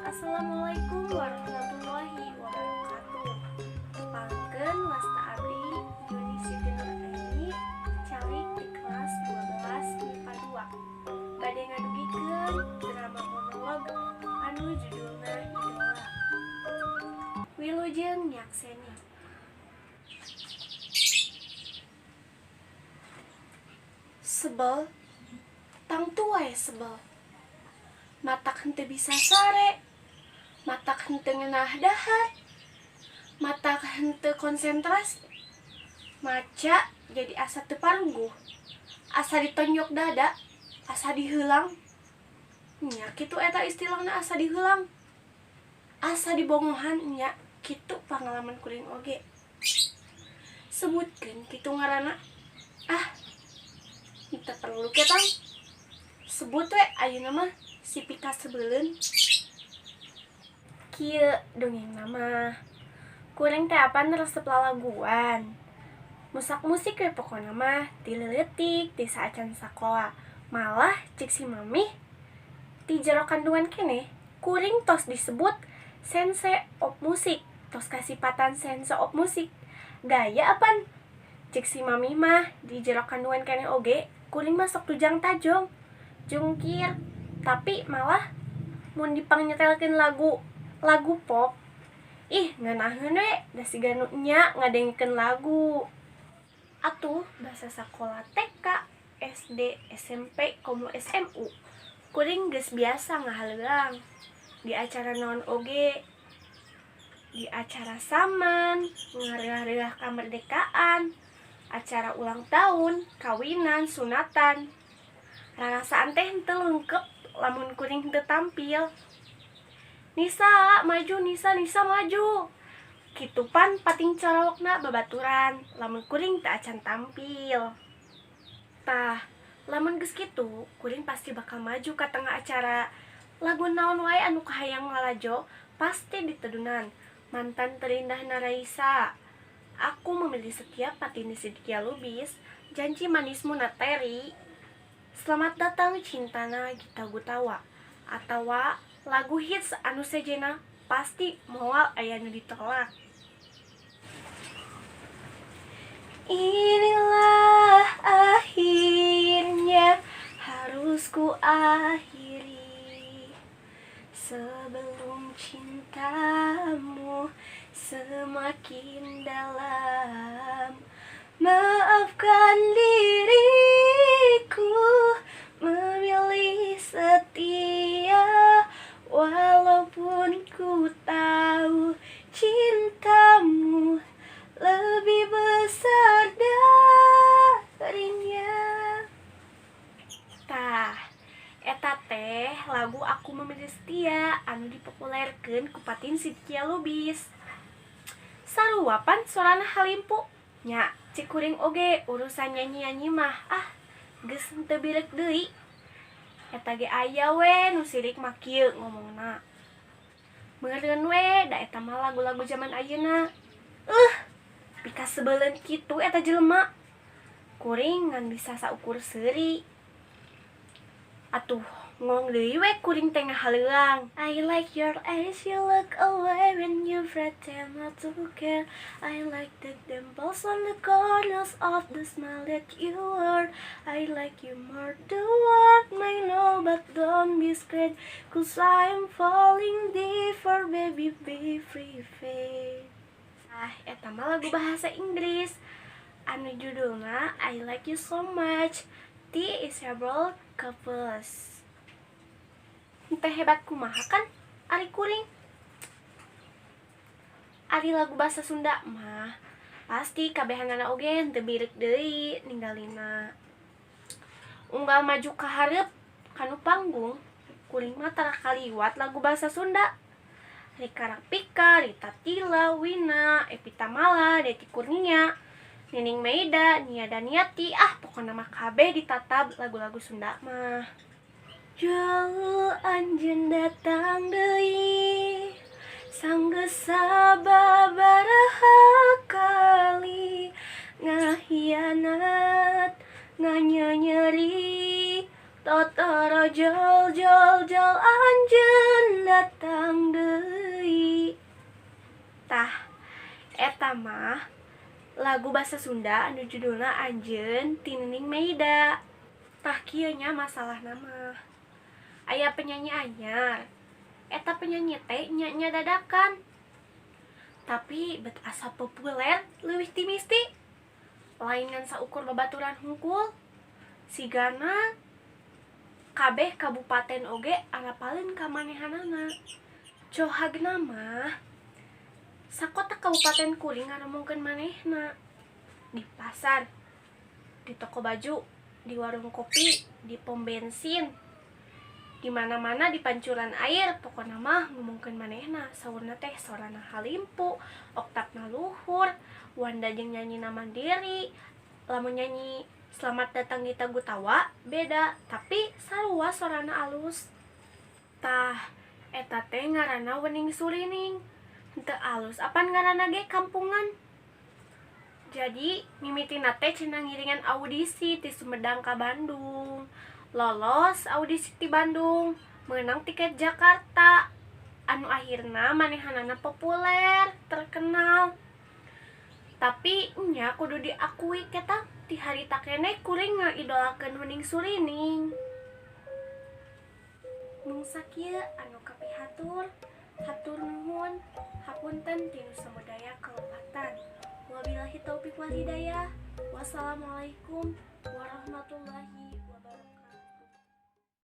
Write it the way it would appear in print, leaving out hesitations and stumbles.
Assalamualaikum warahmatullahi wabarakatuh. Tepangkeun, wasta abdi Yuni Siti Nuraini, calik di kelas 12 MIPA 2. Bade ngadugikeun drama monolog anu judulna Idola. Wilujeng nyakseni. Sebel, tangtu wae sebel. Matak henteu bisa sare, matak henteu ngeunah dahar, matak henteu konsentrasi. Maca jadi asa teu parungguh, asa ditonjok dada, asa diheulang. Nya kitu eta istilahna asa diheulang. Asa dibongohan, nya kitu pangalaman kuring oge. Sebutkeun kitu ngaranna. Ah, teu perlu ketang. Sebut we ayeuna mah si pikasebeleun. Kieu dongengna mah. Kuring teh apan resep lalaguan. Musak musik we pokona mah ti leutik, ti saacan sakola. Malah cek si mamih ti jero kandungan keneh kuring tos disebut sense of music, tos kasipatan sense of music. Gaya apan? Cek si mamih mah di jero kandungan keneh oge kuring mah sok tujang tajong, jungkir. Tapi malah mun dipangnetelkeun lagu lagu pop, ih, ngeunaheun we, da siga nu nya ngadengekeun lagu. Atuh basa sakola TK, SD, SMP, komo SMU, kuring geus biasa ngahaleuang di acara naon oge, di acara saman, ngareureuh kamerdekaan, acara ulang tahun, kawinan, sunatan. Rarasaan teh henteu lengkep lamun kuring henteu tampil. "Nisa maju, Nisa, Nisa maju," kitu pan pating corowokna babaturan lamun kuring teu acan tampil. Tah, lamun geus kitu kuring pasti bakal maju ka tengah acara. Lagu naon wae anu kahayang lalajo pasti ditedunan. Mantan Terindah na Raisa, Aku Memilih Setia Fatin Shidqia Lubis, Janji Manismu na Terry, Selamat Datang Cintana Gita Gutawa, atawa lagu hits anu sejenna pasti moal aya nu ditolak. Inilah akhirnya, harus ku akhiri sebelum cintamu semakin dalam. Maafkan diriku memilih setia, walaupun ku tahu cintamu lebih besar darinya. Tah, eta teh lagu Aku Memilih Setia anu dipopulerkeun ku Fatin Shidqia Lubis. Sarua pan sorana halimpu nya. Cek kuring oge urusan nyanyi-nyanyi mah ah geus henteu birek deui. Eta ge aya we nu sirik mah, kieu ngomongna, "Meureun we, da eta mah lagu-lagu jaman ayeuna." Pikasebeleun kitu eta jelema. Kuring ngan bisa saukur seuri. Atuh ngong deui we kuring teh ngahaleuang. I like your eyes, you look away when you pretend not to care. I like the dimples on the corners of the smile that you wear. I like you more the world may know, but don't be scared, 'cause I'm falling deeper, baby, be prepared. Ah, eta mah lagu bahasa Inggris anu judulna I Like You So Much ti Isabel Couples. Teh hebat kumaha kan ari kuring. Ari lagu bahasa Sunda mah pasti kabehanana oge henteu birek deui ninggalina. Unggal maju ka hareup kanu panggung, kuring mah tara kaliwat lagu bahasa Sunda. Rika Rafika, Rita Tila, Wina, Evie Tamala, Deti Kurnia, Nining Meida, Nia Daniati, ah, pokokna mah kabeh ditatab lagu-lagu Sunda mah. Jauh anjeun datang deui, sanggeus sababaraha kali ngahianat, nganyenyeri. Totorojol jol jol anjeun datang deui. Tah, eta mah lagu bahasa Sunda anu judulna Anjeun ti Nining Meida. Tah, kieu nya masalahna mah. Aya penyanyi anyar. Eta penyanyi teh nya-nya dadakan. Tapi bet asa populer leuwih ti misti. Lain ngan saukur babaturan hungkul. Sigana kabeh kabupaten oge arapaleun ka manehanana. Cohagna mah sakota kabupaten kuring ngaromongkeun manehna. Di pasar, di toko baju, di warung kopi, di pom bensin, di mana-mana, di pancuran air, pokona mah ngomongkeun manehna. Saurna teh sorana halimpu, oktapna luhur, wanda jeung nyanyina mandiri. Lamun nyanyi Selamat Datang Gita Gutawa beda, tapi sarua sorana alus. Tah, eta teh ngaranna Wening Surining. Henteu alus apan ngaranna ge kampungan. Jadi mimitina teh cenah ngiringan audisi ti Sumedang ka Bandung. Lolos audisi ti Bandung, menang tiket Jakarta. Anu akhirna manehanana populer, terkenal. Tapi nya kudu diakui kita ti harita keneh kuring ngaidolakeun Wening Surining. Mung sakieu anu kapihatur, hatur nuhun, hapunten tina samudaya kalepatan. Wabillahi taufik wal hidayah. Wassalamualaikum warahmatullahi wabarakatuh.